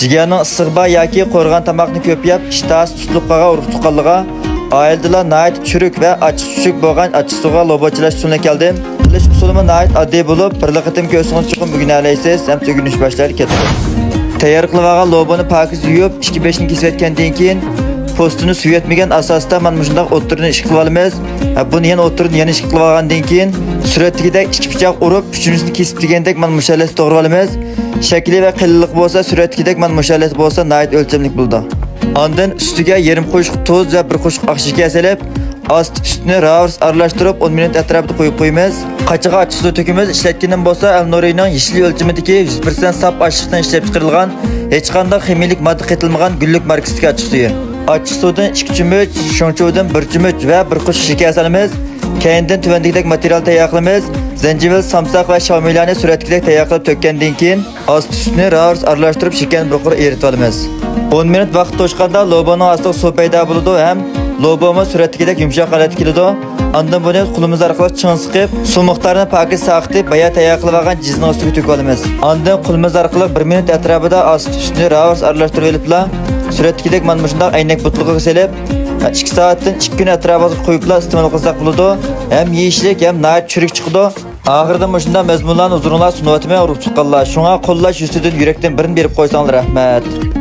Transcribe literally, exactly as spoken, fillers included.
جىگەرنىڭ ئىسسىقى بار ياكى قورۇغان تاماقنى كۆپ يەپ، ئىشتىھاسى تۇتۇلۇپ قالغان ئۇرۇق-تۇغقانلىرىغا ئائىلىدىلا ناھايىتى چۈرۈك ۋە ئاچچىقى چۈشۈك بولغان ئاچچىقسۇغا لوبا چىلاش ئۇسۇلىنى كەلدىم. قىلىش ئۇسۇلىمۇ ناھايىتى ئاددىي بولۇپ، بىرلا قېتىم كۆرسىڭىز چوقۇم ئۆگىنەلەيسىز ھەم ئۆگىنىش باشلايدۇ كېتىدۇ. تەييار قىلىۋالغان لوبىنى پاكىز يۇيۇپ، ئىككى بېشىنى كېسىۋەتكەندىن كېيىن، پوستىنى سۈيۈۋەتمىگەن ئاساستا مانا مۇشۇنداق ئوتتۇرىنى ئىككى قىلىۋالىمىز. ھە، بۇنى يەنە ئوتتۇرىنى يەنە ئىككى قىلىۋالغاندىن كېيىن، سۈرەتتىكىدەك ئىككى پىچاق ئۇرۇپ، ئۈچىنچىسىنى كېسىپ دېگەندەك مانا مۇشۇ ھالەتتە توغرىۋالىمىز. شەكلى ۋە قېلىنلىقى بولسا سۈرەتتىكىدەك مانا مۇشۇ ھالەتتە بولسا ناھايىتى ئۆلچەملىك بولىدۇ. ئاندىن ئۈستىگە يېرىم قوشۇق تۇز ۋە بىر قوشۇق ئاق شېكەر سېلىپ، ئاستا ئۈستىنى راۋۇرۇس ئارىلاشتۇرۇپ، ئون مىنۇت ئەتراپىدا قويۇپ قويىمىز. قاچىغا ئاچچىق سۇ تۆكىمىز. ئىشلەتكىنىم بولسا ئەلنۇرىنىڭ يېشىل ئۆلچىمىدىكى يۈز پىرسەنت ساپ ئاشلىقتىن ئىشلەپ چىقىرىلغان، ھېچقانداق خىمىيەلىك ماددا قېتىلمىغان گۈللۈك ماركىسىدىكى ئاچچىق سۈيى. ئاچچىق سۇدىن ئىككى چۆمۈچ، شۇڭچۇدىن بىر چۆمۈچ ۋە بىر قوشۇق شېكەر سالىمىز. كەينىدىن تۆۋەندىكىدەك ماتېرىيال تەييار قىلىمىز. زەنجىۋىل، سامساق ۋە شاۋمىلانى سۈرەتتىكىدەك تەييار قىلىپ تۆككەندىن كېيىن، ئاستا سۈتنى راۋۇرۇس ئارىلاشتۇرۇپ، شېكەرنى بىر قۇر ئېرىتىۋالىمىز. ئون مىنۇت ۋاقىت توشقاندا لوبىنىڭ ئاستىغا سۇ پەيدا بولىدۇ ھەم لوبىمۇ سۈرەتتىكىدەك يۇمشاق ھالەتكە كېلىدۇ. ئاندىن بۇنى قولىمىز ئارقىلىق چىڭ سىقىپ، سۇ مىقدارىنى پاكىز ساقىتىپ، بايا تەييار قىلىۋالغان جىزنىڭ ئۈستىگە تۆكۈۋالىمىز. ئاندىن قولىمىز ئارقىلىق بىر مىنۇت ئەتراپىدا ئاستا سۈتنى راۋۇرۇس ئارىلاشتۇرۇۋېلىپلا، سۈرەتتىكىدەك مانا مۇشۇنداق ئەينەك بوتۇلكىغا سېلىپ، ئىككى سائەتتىن ئىككى كۈن ئەتراپىغا قويۇپلا ئىستېمال قىلساق بولىدۇ. ھەم يېيىشلىك، ھەم ناھايىتى چۈرۈك چىقىدۇ. ئاخىرىدا مۇشۇنداق مەزمۇنلارنى ھۇزۇرۇڭلارغا سۇنۇۋاتىمەن، ئۇرۇق تۇغقانلار. شۇڭا قوللاش يۈزىسىدىن يۈرەكتىن بىرنى بېرىپ قويساڭلار رەھمەت.